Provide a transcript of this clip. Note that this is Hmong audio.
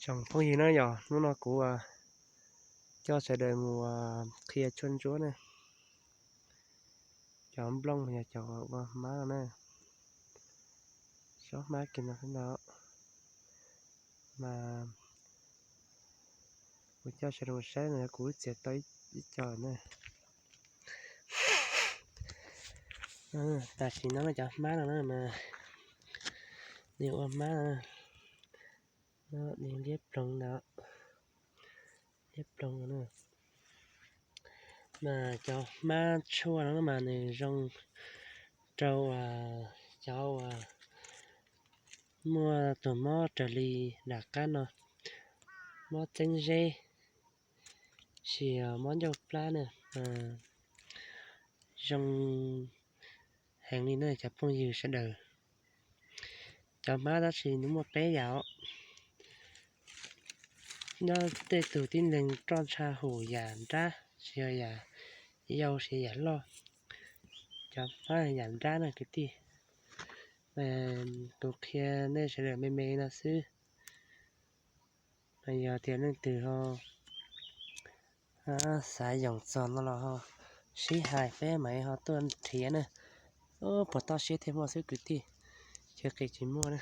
Tsoom phooj ywg na, yog hnub no kuv coj sawv daws mus qhia tshuaj ntsuab na. Cov nplooj yog cov ua hmab no na, xob hmab kiag no xwb no. Mas kuv coj sawv daws mus saib no, kuv txiav tau ib co na. Tam sim no cov hmab no na mas nws ua hmab no, nws liab ploog ntawd, liab ploog no. Mas cov hmab tshuaj no mas nws zoo rau cov uas muaj tus mob raws li nram qab no, mob txeeb zeb, tsis mob ncauj plab na. Zoo heev li na cov phooj ywg sawv daws. Cov hmab tab sis nws muaj peb yam os. Nyob tej tug tib neeg roj ntsha hum yam nrab, tsis yog yam yau, tsis yam loj. Cov hmab yam nrab na kwv tij. Kuv qhia nej sawv daws me me no xwb. Yog tias leej twg ho xav yoom txog no los ho sib hais peb mam ho tuaj nrhiav na. Puas toj siab thiaj muaj xwb kwv tij, chaw qis tsis muaj na.